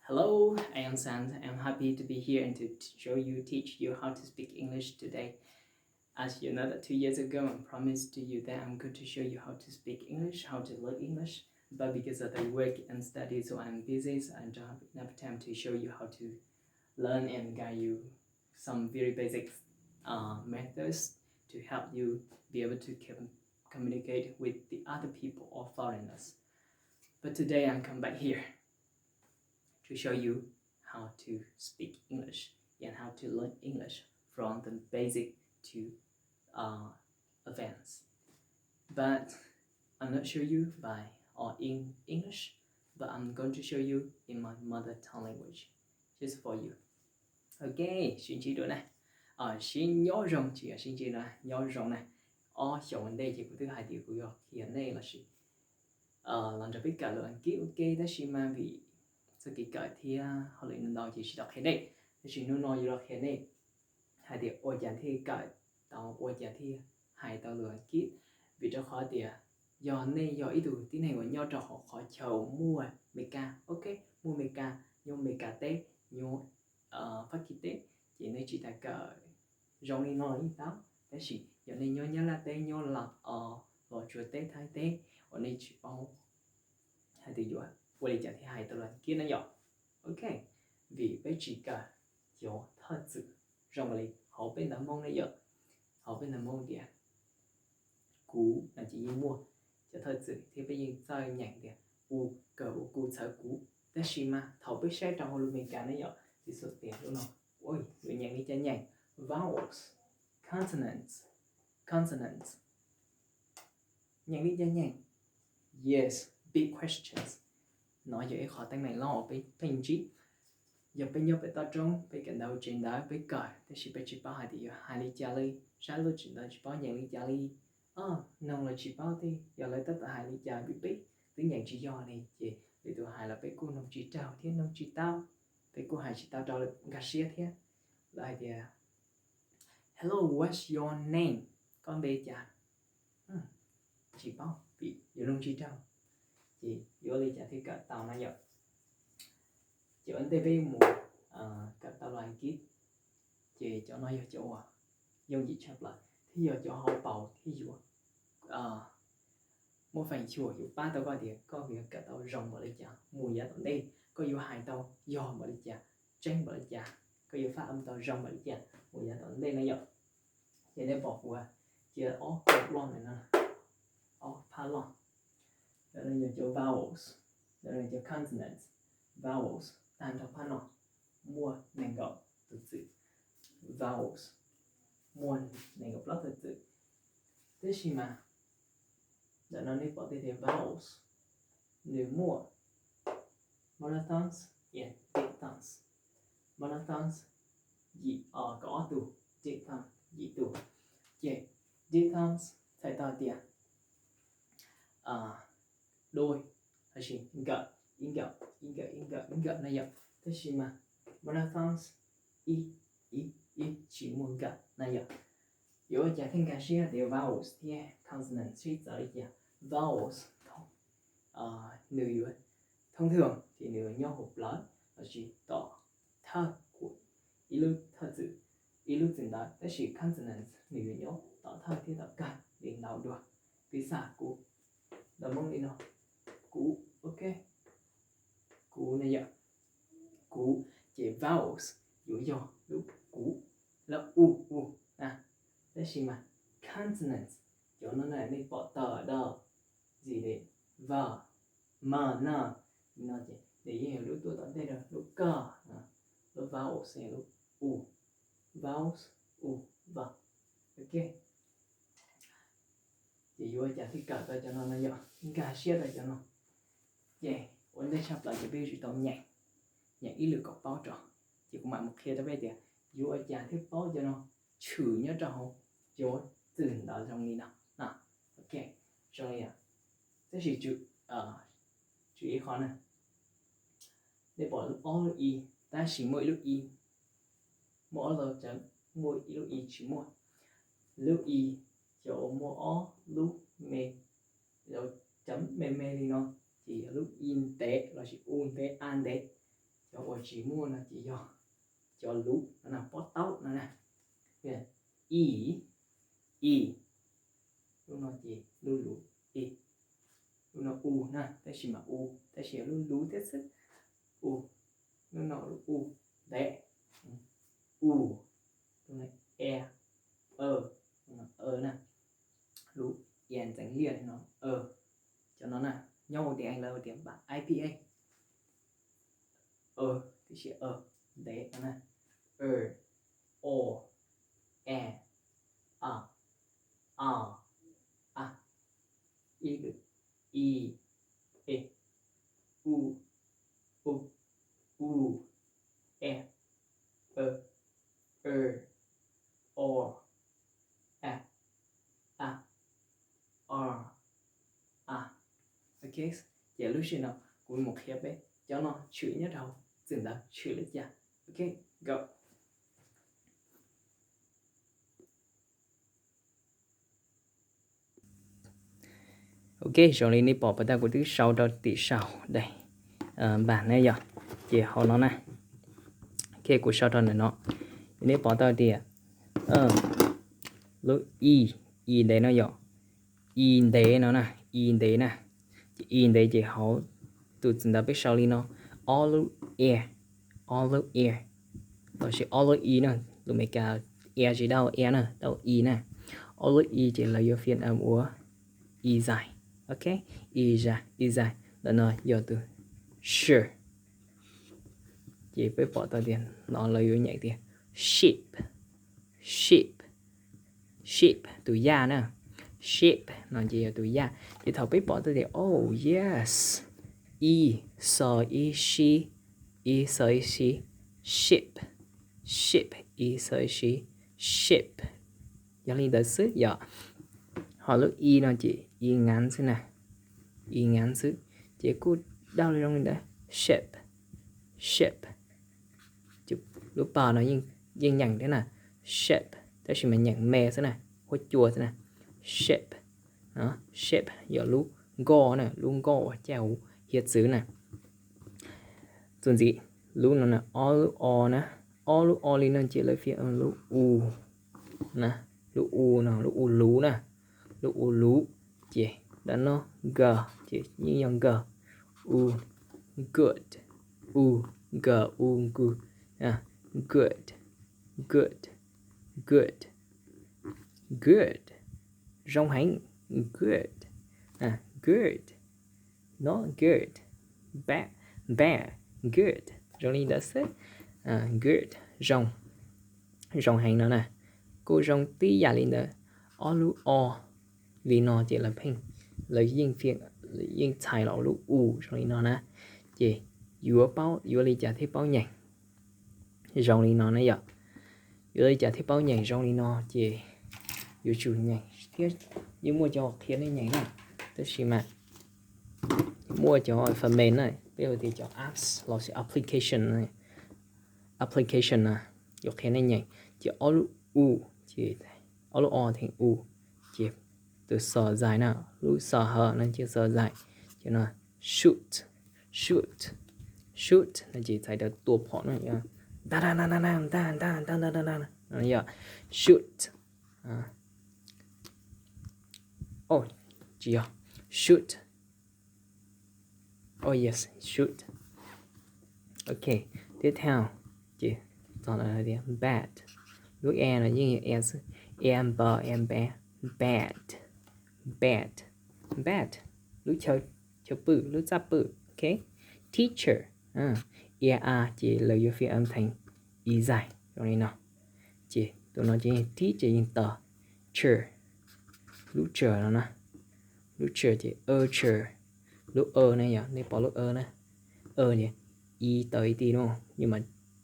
Hello, I am Sam. I'm happy to be here and to show you, teach you how to speak English today. As you know that two years ago, I promised to you that I'm going to show you how to speak English, how to learn English. But because of the work and study, so I'm busy, so I don't have enough time to show you how to learn and guide you some very basic uh, methods to help you be able to com- communicate with the other people or foreigners. But today I come back here to show you how to speak English and how to learn English from the basic to uh, advanced. But I'm not show you by or in English, but I'm going to show you in my mother tongue language, just for you. Ok, sib ntsib dua na. Sib nyob zoo, tsis yog sib ntsib na, nyob zoo na. Ob xyoos ntej ces kuv twb hais tias kuv yuav qhia nej los sis los nrog peb kawm lus Askiv ua ke, tab sis mas vim txoj kev kawm thiab hauj lwm ntau ces tsis tau qhia nej. Tab sis hnub no yuav los qhia nej hais tias ua cas thiaj kawm tau, ua cas thiaj hais tau lus Askiv. Vim rau qhov tias yog nej yog ib tug tib neeg uas nyob rau hauv qhov chaw muaj Meskas, ok, muaj Meskas, nyob Meskas teb, nyob Fab Kis teb, ces nej tsis tas kawm zoo li no yeej tau. Tab sis yog nej nyob Nyab Laj teb, nyob Los Tsuas teb, Thaib teb, uas nej tsis paub hais tias yuav ua li cas thiaj hais tau lus Askiv na yom. Ok, vim peb tsis kawm cov thawj txwm zoo li hauv peb ntawv Hmoob na yom. Hauv peb ntawv Hmoob tias kuv no ces yeej muaj cov thawj txwm thiab peb yeej txawj nyeem tias u, kawm ua ku txhawv kuv. Tab sis mas thaum peb saib rau hauv lus Meskas na yom, tsis xav tias lub no yuav nyeem li cas nyeem, vowels, consonants, consonants. Nyeem li cas nyeem? Yes, big questions. No yog ib qho teeb meem loj uas peb pheej ntsib. Yog peb nyob pem toj roob, peb kawm ntawv tsev ntawd, peb kawm tab sis peb tsis paub hais tias yuav hais li cas li, saib lub tsev ntawd tsis paub nyeem li cas li, noog los tsis paub tias yog lawv tab tom hais li cas vim peb twb nyeem tsis yog li, ces lwm tus hais los peb kuj noog tsis raug thiab noog tsis tau, peb kuj hais tsis tau rau lawv nkag siab thiab. Lawv hais tias Hello, what's your name? Koj npe cas? Tsis paub vim yuav nug tsis raug, ces yuav ua li cas thiaj kawm tau na yom. Ces ua ntej peb mus kawm tau lus Askiv, ces cov no yog cov uas yooj yim tshaj plaws thiab yog cov hauv paus thiab yuav muaj feem xyuam yuav pab tau koj tias koj yuav kawm tau zoo npaum li cas mus yav tom ntej, koj yuav hais tau yog npaum li cas, tseeb npaum li cas, koj yuav faj am tau zoo npaum li cas mus yav tom ntej na yom. Ces nej pom kuv cia ob kaum loj ntawm no, ob phab loj. Ntawm no yog cov vowels, ntawm no yog cov consonants, vowels tag nrho phab no muaj nees nkaum tus txwm, vowels muaj nees nkaum plaub tus txwm. Tab sis mas ntawm no nej pom tias vowels nws muaj monophthongs and diphthongs. Monophthongs yim, kaum ob tus, diphthongs yim tus. Ces diphthongs txhais tau tias đôi, lossis nkawm, ib nkawm, ib nkawm, ib nkawm, ib nkawm na yom. Tab sis mas monophthongs ib, ib, ib tsis muaj nkawm na yom. Yuav ua cas thiaj nkag siab tias vowels thiab consonants sib txawv li cas? Vowels nws yuav, thoob twg ces nws yuav nyob hauv plawv lossis tom thawj ib lub thawj txwm, ib lub txwm ntawd, tab sis consonants nws yuav nyob tom thawj thiab tom kawg li ntau dua. Piv xam kuv, ntawv Hmoob li no, kuv, ok, kuv na yom, kuv, ces vowels yuav yog lub kuv, lub u, u na. Tab sis mas consonants, cov no na nej pom tawm do, zis li, va, ma, na, no ces nws yeej yog lub tuaj tom ntej rau lub ka, lub vowels yog lub u, vowels, u, va. Ok, ces yuav ua cas thiaj kawm tau cov no no yom, thiaj nkag siab tau cov no. Ces ua ntej tshaj plaws ces peb yuav tsum tau nyeem, nyeem ib lwm kom paub tso. Ces kuv mam mus qhia rau peb tias yuav ua cas thiaj paub cov no tshwm nyob rau hauv cov txwm ntawv zoo li no. Ok, zoo li, tab sis tswm ib qho na, nej pom ob lub i, tab sis muaj ib lub i, muaj ob lub cawv, muaj ib lub i tsis muaj. Lub i, cov uas muaj ob lub me, cov me me li no, ces yog lub i ntev lossis u ntev, a ntev. Cov Cov uas tsis muaj no ces yog cov luv no na, pob taub no na. I, i, lub no ces lub luv, i, lub no u na, tab sis mas u, tab sis yog lub luv thiab xwb. U, lub no lub u, ntev, u, lub no e, lub no e na, lub e ntxeev liaj no, cov no na, nyob hauv tias lawv tias ipa, tab sis ntev no na, o, e, a, a, a, i, i, e, u, u, u, e, e, e, o, a, a, o, a. Ok, ces lub sij hawm no kuv mus qhia peb cov no tshwm nyob rau txwm ntawv tshwm li cas. Ok, go. Ok, zoo li nej pom pas tag kuv twb sau rau tim saum daim npam na yom, ces hauv no na. Ok, kuv sau rau ntawm no, nej pom tau tias lub i, i ntev no yom, i ntev no na, i ntev na, ces i ntev ces hauv tus txwm ntawv peb sau li no, ob lub e, ob lub e, los sis ob lub i na, lus Meskas e tsis tau e na, tau i na, ob lub i ces lawv yuav phiên âm ua i dài. Ok, i dài, i dài, ntawm no yog tus sure. Ces peb pom tau tias no lawv yuav nyeem tias sheep, sheep, sheep tus yaj na, sheep no ces yog tus yaj. Ces thaum peb pom tau tias oh yes, i, so, i, si, i, so, i, si, sheep, sheep, i, so, i, si, sheep, yog li ntawd xwb yom. Ho lub i no ces i ngắn xwb na, i ngắn xwb, ces kuj dau zoo li ntawd, sheep, sheep. Lub pa no yeej nyeem thiab na, sheep, tab sis mas nyeem me xwb na, huab cua xwb na, sheep, sheep yog lub nkoj na, lub nkoj uas caj hauv hiav txwv na. Txuas ntxiv, lub no na, ob lub o na, ob lub o li no ces lawv phiên âm lub u na, lub u no, lub u luv na, lub u luv, ces ntawm no g ces yeej yog g, u, good, u, g, u, g, good, good, good, good, zoo heev, good, good, not good, bad, bad, good, zoo li ntawd xwb, good, zoo, zoo heev no na. Kuj zoo tib yam li ntawd, ob lub o li no ces lawv pheej, lawv yeej, yeej txhais los lub u zoo li no na. Ces yuav paub, yuav li cas thiaj paub nyeem zoo li no na yom. Yuav li cas thiaj paub nyeem zoo li no ces yuav tsum nyeem thiab, yeej muaj cov qhia nej nyeem na, tab sis mas muaj cov phần mềm na, peb hu tias cov apps los sis application, application na, yuav qhia nej nyeem. Ces ob lub u, ces ob lub o theem u, ces tus so dài na, lub so hawm no ces so dài, ces no shoot, shoot, shoot no ces txhais tau tua phom na, ntag ntag ntag ntag ntag ntag ntag ntag ntag, yog shoot. Oh, tsis yog, shoot. Oh yes, shoot. Ok, tiếp theo, ces txog lawm tias bad. Lub e no yeej yog e xwb, e npa, e npa, bad, bad, bad, lub chaw, chaw pw, lub txaj pw. Ok, teacher, e a ces lawv yuav phiên âm thành i dài zoo li no. Ces tus no ces yeej tib ces yeej tos, chair, lub chair no na, lub chair ces a chair, lub a na yog nej pom lub a na, a ces i tau ib tib no, nhưng mà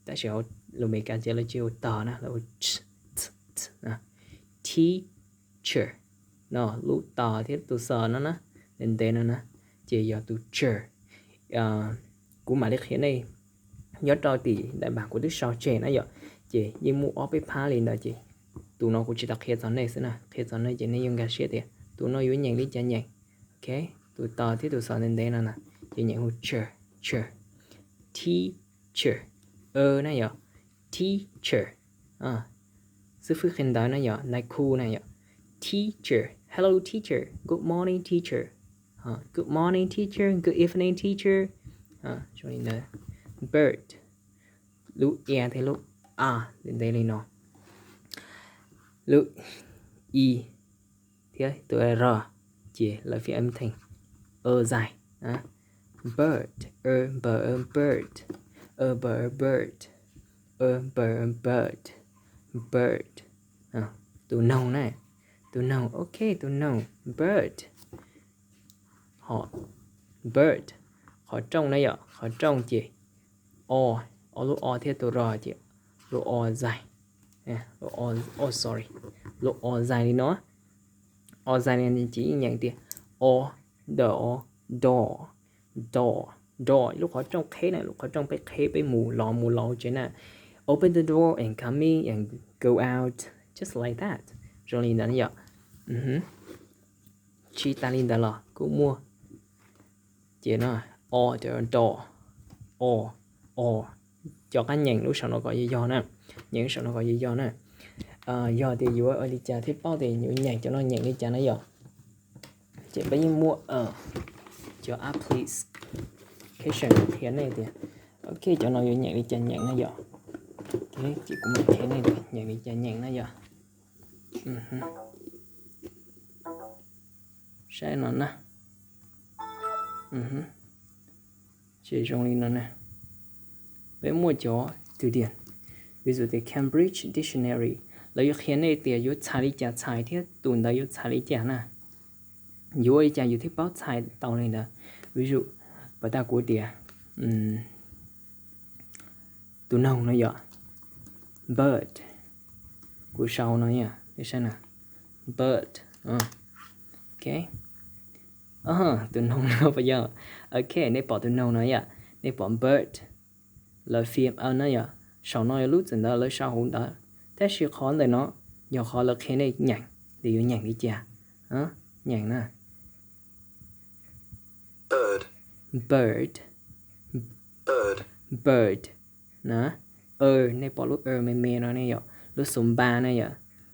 tab sis hauv lus Meskas ces lawv tsis hu tos na, lawv hu ts, ts, ts na. Teacher no, lub tos thiab tus so no na, ntev ntev no na, ces yog tus chair. Kuv mam li qhia nej nyob rau tim daim npam kuv twb sau tseg na yom, ces yeej muaj ob peb phab li ntawd ces tus no kuv tsis tau qhia txog nej xwb na, qhia txog nej ces nej yuav nkag siab tias tus no yuav nyeem li cas nyeem. Ok, tus tos thiab tus so ntev ntev no na, ces nyeem hu chair, chair, teacher, teacher, er na yom, teacher, xib fwb qhia ntawv na yom, nais khu na yom, teacher, hello teacher, good morning teacher, good morning teacher, good evening teacher, bird, lub e thiab lub a ntev li no, lub i thiab tus r ces lawv fim âm thanh, ơ dài, bird, ơ bờ ơ bird, ơ bờ ơ bird, ơ bờ ơ bird, bird, tus noog na, tus noog, ok, tus noog, bird, ho, bird, qhov rooj na yom, qhov rooj ces o, o lub o thiab tus r ces lub o dài, sorry, lub o dài li no, o dài li ces yeej nyeem tias o, d o, door, door, door, lub qhov rooj qheb na, lub qhov rooj peb qheb peb mus los mus los tsev na, open the door and come in and go out, just like that, zoo li ntawd yom. Tsis tas li ntawd los kuj muaj, ces no, o, door, o, o, cov qab nyeem lub saum no kom yog yog na, nyeem lub saum no kom yog yog na. Yog tias yuav ua li cas thiaj paub tias yuav nyeem cov no nyeem li cas na yom, ces peb yeej muaj cov application qhia nej tias, ok, cov no yuav nyeem li cas nyeem na yom, ces kuv mam qhia nej tias nyeem li cas nyeem na yom. Saib no na, ces zoo li no na, peb muaj cov từ điển, ví dụ tias Cambridge Dictionary, lawv yuav qhia nej tias yuav txhais li cas txhais thiab tus ntawd yuav txhais li cas na, yuav ua li cas yus thiaj paub txhais tau li ntawd. Ví dụ, pas tas kuv tias tus noog no yom, bird, kuv sau no yom, nej saib na, bird, ok, tus noog no puas yog? Ok, nej pom tus noog no yom, nej pom bird, lawv fim âm na yom, saum no yog lub txawm ntawd lawv sau hauv ntawd, tab sis qhov ntawm no yog qhov lawv qhia nej nyeem, tias yuav nyeem li cas, nyeem na, bird, bird na, er, nej pom lub er me me no ne yom, lub xu npa na yom,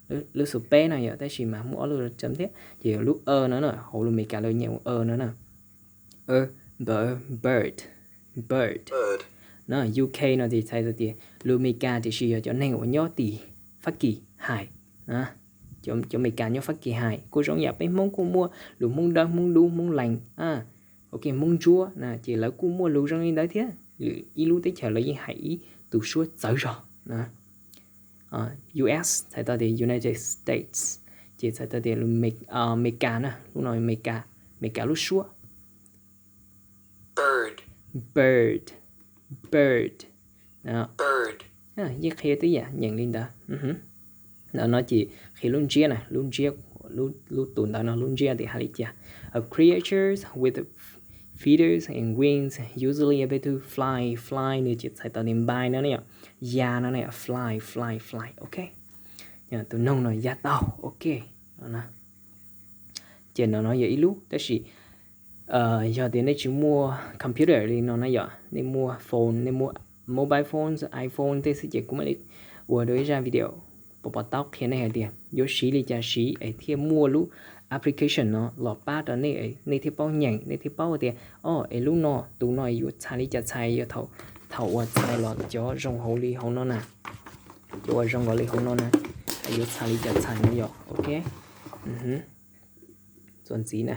lub xu peb na yom, tab sis mas muaj ob lub tseem thiab ces yog lub er no na, hauv lus Meskas lawv nyeem er no na, er, bird, bird na, U K no ces txhais tau tias lus Meskas tiam sis yog cov neeg uas nyob tim Fab Kis hais, cov Meskas nyob Fab Kis hais kuj zoo yam peb Hmoob kuj muaj lus Hmoob Dawb, Hmoob Dub, Hmoob Lees, ok, Hmoob Ntsuab na, ces lawv kuj muaj lus zoo li ntawd thiab, lwm ib lub teb chaws lawv yeej hais ib tus suab txawv zog na. U S txhais tau tias United States, ces txhais tau tias Meskas na, lub no Meskas, Meskas lub suab. Bird, bird, yeej qhia tib yam nyeem li ntawd. Ntawm no ces qhia lub ntsiab na, lub ntsiab, lub tus ntawd no lub ntsiab tias hais li cas. A creature with feathers and wings usually able to fly, fly nws ces txhais tau tias npai no ne yom, ya no ne yom, fly, fly, fly, ok. Tus noog no ya tau, ok. Ces no no yog ib lub, tab sis yog tias nej tsis muaj computer li no na yom, nej muaj phone, nej muaj mobile phones, iPhone tej xwb ces kuv mam li ua dua ib zaj video pos pos taub qhia nej hais tias yuav siv li cas siv es thiaj muaj lub application no los pab rau nej, nej thiaj paub nyeem, nej thiaj paub tias o es lub no tus no yuav txhais li cas txhais, yog thaum uas txhais los cov zoo hauv li hauv no na, cov uas zoo nkaus li hauv no na, yuav txhais li cas txhais no yom, ok. Txuas ntxiv na,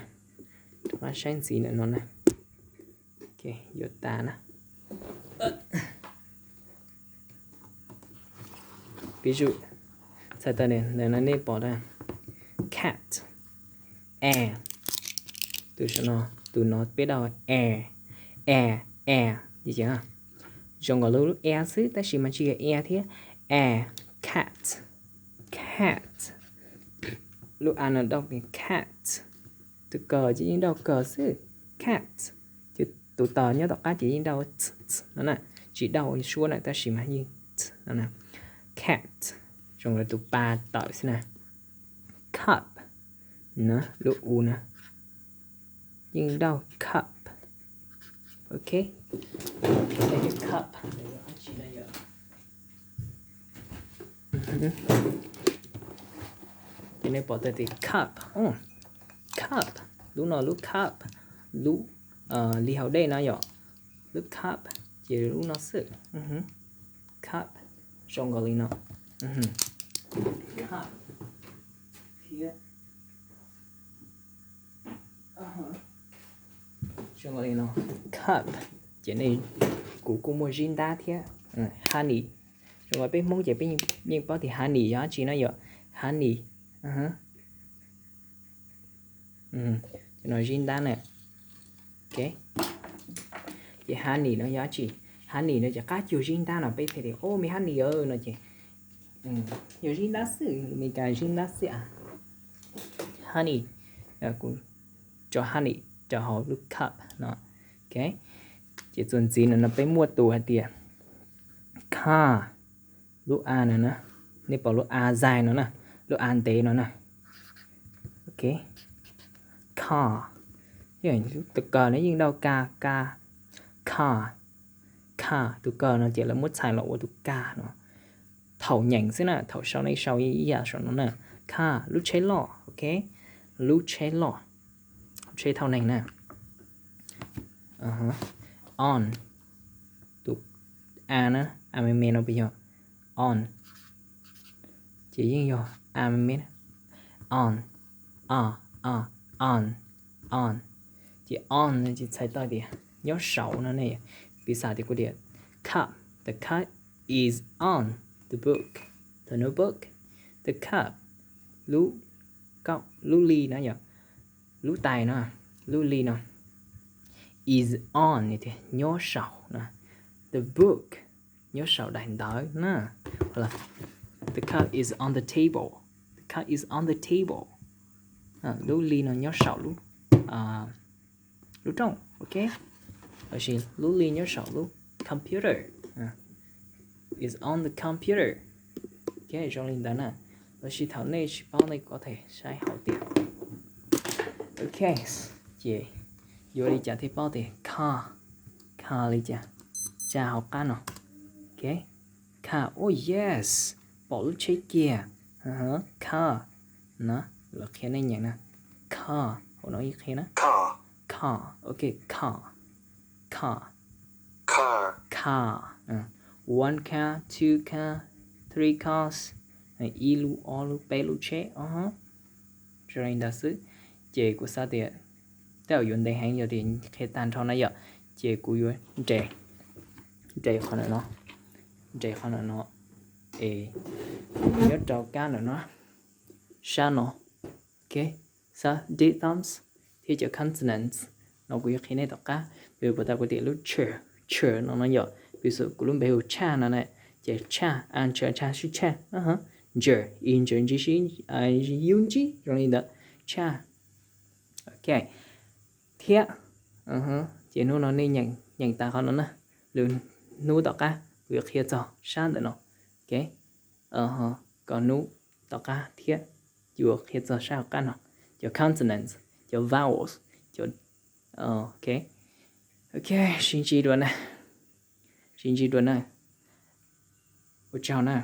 rov qab saib ntxiv ntawm no na, yuav tas na. Ví dụ, txhais tau ntawm no nej pom tab, cat, a, tus no, tus no peb đọc a, a, a, zoo nkaus lub a xwb tab sis mas tsis yog a thiab, a, cat, cat, lub a no đọc cat, tus kos ces yeej đọc kos xwb, cat, ces tus tos nyob tom qab ces yeej đọc t, t no na, tsis đọc suab na tab sis mas yeej t no na, cat, zoo nkaus tus pa tawm xwb na, cup, lub u na, yeej đọc cup, ok, cup, cup. Ces nej pom tau tias cup, cup, lub no lub cup, lub li hauv dej no yom, lub cup, ces lub no xwb. Cup, zoo nkaus li no. Cup thiab, zoo nkaus li no, cup. Ces nej, kuv kuj muaj zib ntab thiab, honey. Zoo nkaus peb Hmoob ces peb yeej paub tias honey yog dab tsi no yom, honey. Ces no zib ntab na. Ces honey no yog dab tsi? Honey no ces qab cuag zib ntab no peb thiaj tias, o, me honey no ces yog zib ntab xwb, Meskas zib ntab xwb a. Honey, kuv tso honey rau hauv lub cup no. Ces txuas ntxiv no no peb muaj tus hais tias car, lub a no na, nej pom lub a zais no na, lub a ntev no na. Car, tus kaw no yeej dauj ka, ka, car, car, tus kaw no ces lawv muab txhais los ua tus ka no. Thaum nyeem xwb na, thaum sau nej sau ib yam saum no na. Car, lub tsheb loj, ok, lub tsheb loj, lub tsheb thauj neeg na. On, tus a na, a me me no puas yog? On, ces yeej yog a me me. On, o, o, on, on. Ces on no ces txhais tau tias nyob saum no ne. Piv xam tias kuv tias cup, the cup is on the book, the notebook. The cup, lub, lub li no yog, lub tais no, lub li no. Is on, nyob saum no. The book, nyob saum daim ntawv na. The cup is on the table. The cup is on the table. Lub li no nyob saum lub, lub rooj, ok. Lossis lub li nyob saum lub computer. Is on the computer. Ok, zoo li ntawd na. Lossis thaum nej tsis paub nej có thể saib hauv tias, ok, ces yuav li cas thiaj paub tias car, car li cas, tsa hauv qab no. Ok, car, oh yes, pom lub tsheb kiag. Car na, lawv qhia nej nyeem na. Car, hauv no ib qhia na. Car, ok, car, car, car, car, one car, two car, three cars, ib lub, ob lub, peb lub tsheb. Zoo li ntawd xwb. Ces kuv xav tias tej zaum yuav ntev heev yog tias qhia tag nrho na yom. Ces kuv yuav nres, nres qhov ntawm no, nres qhov ntawm no, es nyob rau kab ntawm no, sab no, ok, sab diphthongs thiab cov consonants no kuv yuav qhia nej tom qab. Piv pom tau kuv tias lub ch, ch no no yom, piv xam kuv lub npe hu Tshaj no na, ces Tshaj, a ntsha ntsha sib tshaj, ntsir, i ntsir ntsir sib, yub ntsib, zoo li ntawd, Tshaj. Ok, thiab ces hnub no nej nyeem tas qhov no na, lwm hnub tom qab kuv yuav qhia txog sab ntawm no. Ok, kom hnub tom qab thiab yuav qhia txog sab hauv qab no, cov consonants, cov vowels, cov, ok, ok, sib ntsib dua na, sib ntsib dua na, ua tsaug na.